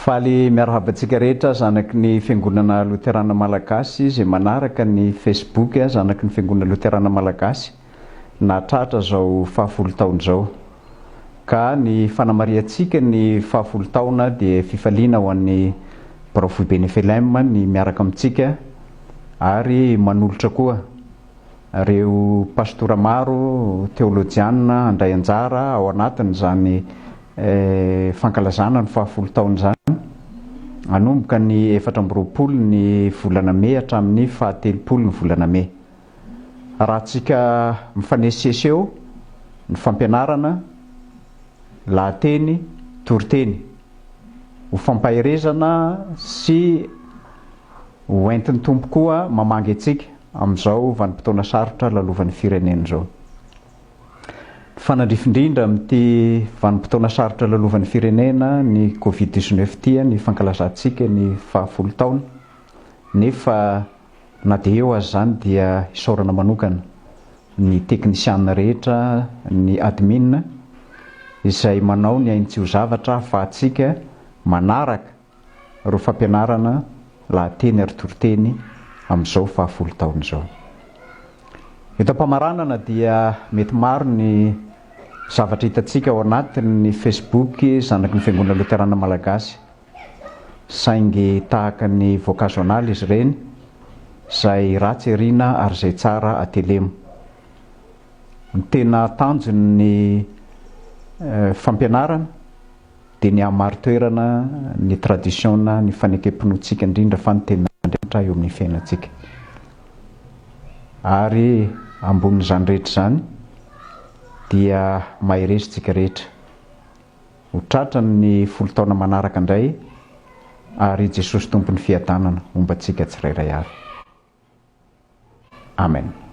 Faly miarahaba antsika rehetra zanaky ny Fiangonana Loterana Malagasy izay manaraka ny Facebook zanaky ny Fiangonana Loterana Malagasy nahatratra izao fahafolo taona izao. Ka ny fanamarihantsika ny fahafolo taona dia fifaliana ho an'ny Birao Foiben'ny FLM ny miaraka amintsika ary manolotra koa Ireo pastora maro, teolojiana handray anjara ao anatin'izany fankalazana ny fahafolo taona izany, hanomboka ny 24 ny volana mey hatramin'ny fahatelopolo ny volana mey. Raha tsika mifanesisesy eo ny fampianarana, lahateny, toriteny, ho fampaherezana sy ho entin'ny Tompo koa mamangy antsika amin'izao vanim-potoana sarotra lalovan'ny firenena izao. Mifanandrify indrindra amin'ity vanim-potoana sarotra lalovan'ny firenena ny Covid 19 ity ny fankalazantsika ny fahafolo taona, nefa na dia eo aza izany dia isaorana manokana ny teknisiana rehetra, ny admin izay manao ny ainy tsy ho zavatra ahafahantsika manaraka ireo fampianarana, lahateny ary toriteny amin'izao fahafolo taona izao. Eto am-pamaranana dia mety maro ny zavatra hitantsika ao anatin'ny Facebook zanaky ny Fiangonana Loterana Malagasy, saingy tahaka ny voankazo an'ala izy ireny, izay ratsy ariana ary izay tsara atelemo. Ny tena tanjon'ny fampianarana dia ny hahamari-toerana ny tradisiona, ny fanekem-pinoantsika indrindra fa ny tenin'Andriamanitra eo amin'ny fiainantsika. Ary ambonin'izany rehetra izany dia mahereza isika rehetra. Ho tratra ny folo taona manaraka indray ary Jesosy Tompon'ny fiadanana homba antsika tsirairay avy. Amen.